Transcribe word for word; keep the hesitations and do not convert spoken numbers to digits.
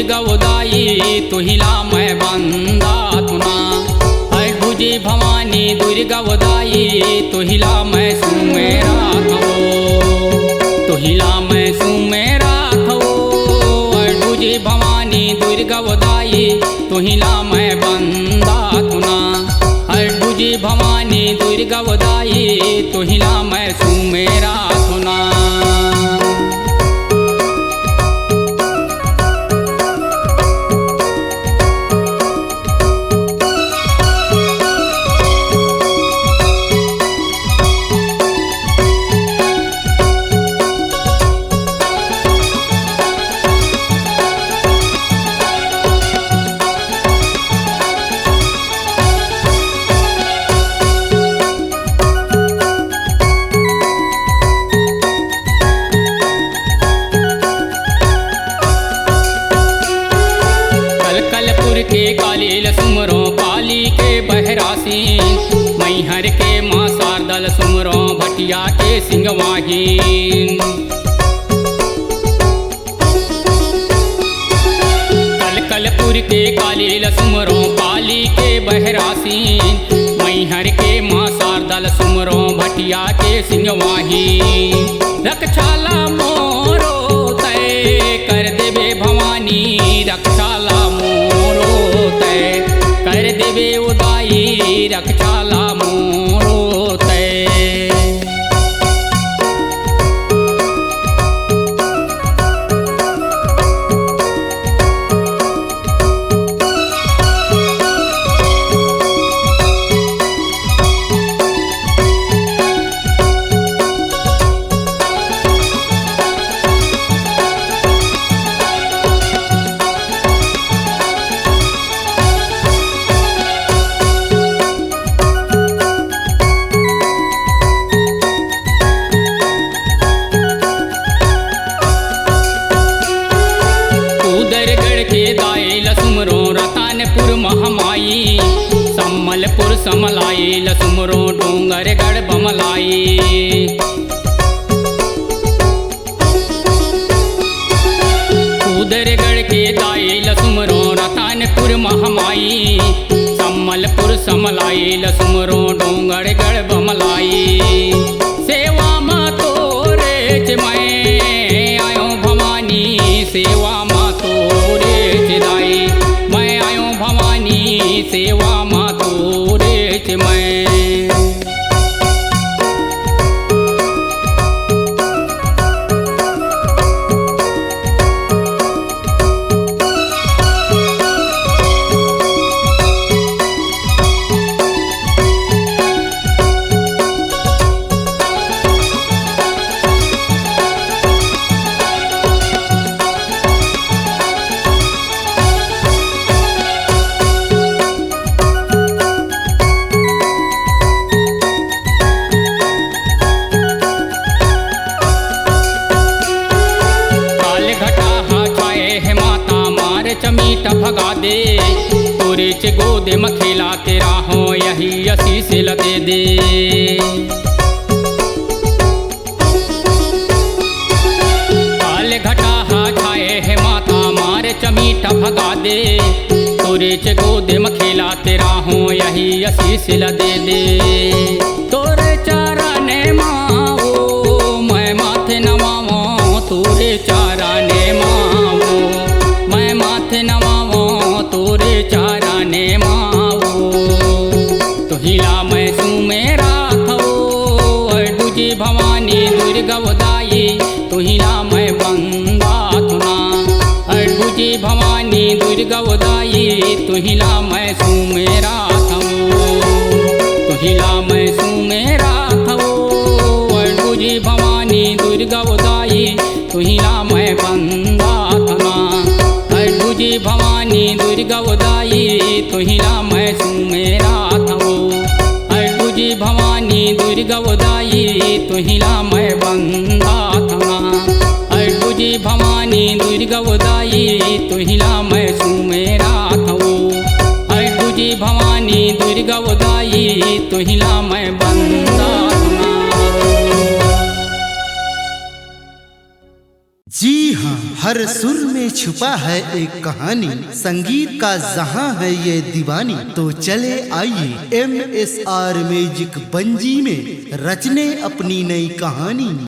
दुर्गा ओ दाई, तुहिला मैं बंदाथों ना। अष्टभुजी भवानी दुर्गा ओ दाई, तुहिला मैं सुमेराथों। तुहिला मैं सुमेराथों। अष्टभुजी भवानी दुर्गा ओ दाई, तुहिला मैं बंदाथों ना। अष्टभुजी भवानी दुर्गा ओ दाई, तुहिला मैं सुमेराथों ना। कलकलपुर के काली ल सुमरों, पाली के बहरासीन, मैहर के माँ शारदा ल सुमरों, भटिया के सिंगवाहिन। कलकलपुर के काली ल सुमरों, पाली के बहरासीन, मैहर के माँ शारदा ल सुमरों, भटिया के सिंगवाहिन। रक्षा ला मोरो तय कर देबे भवानी, रक्षा ला मोरो तय कर देबे ओ दाई, रक्षा ला मोरो तय। कुदरगढ़ के दाई ल सुमरों, रतनपुर महामाई, संबलपुर समलाई ल सुमरों, डोंगरगढ़ बमलाई। कुदरगढ़ के दाई ल सुमरों, रतनपुर महामाई, संबलपुर समलाई ल सुमरों, डोंगरगढ़ बमलाई। सेवा म तोरेच मैं आयों भवानी, सेवा म तोरेच दाई मैं आयों भवानी, सेवा म तोरेच मैं। काल घटा हा छाए हे माता, मार चमीट भगा दे। तोरेच गोद म खेलात राहों, यही आशीष ल दे दे। काल घटा हा छाए हे माता, मार चमीट भगा दे। तोरेच गोद म खेलात राहों, यही आशीष ल दे दे। तोरे चरने म ओ मैं माथे नवावों, तोरे चरने म ओ मैं माथे नवावों, तोरे चरने म ओ। तुहिला मैं सुमेराथों, अष्टभुजी भवानी दुर्गा ओ दाई, तुहिला मैं बंदाथों ना। अष्टभुजी भवानी दुर्गा ओ दाई, तुहिला मैं सुमेराथों। तुहिला मैं सुमेराथों, अष्टभुजी भवानी दुर्गा ओ दाई, तुहिला मैं बंदाथों ना। अष्टभुजी भवानी दुर्गा ओ दाई, तुहिला मैं सुमेराथों। अष्टभुजी भवानी दुर्गा ओ दाई, तुहिला मैं बंदाथों ना। अष्टभुजी भवानी दुर्गा ओ दाई, तुहिला मैं सुमेराथों। अष्टभुजी भवानी दुर्गा ओ दाई, तुहिला मैं बंदाथों ना। जी हाँ, हर सुर में छुपा है एक कहानी। संगीत का जहां है ये दीवानी, तो चले आइए एम एस आर म्यूजिक बंजी में रचने अपनी नई कहानी।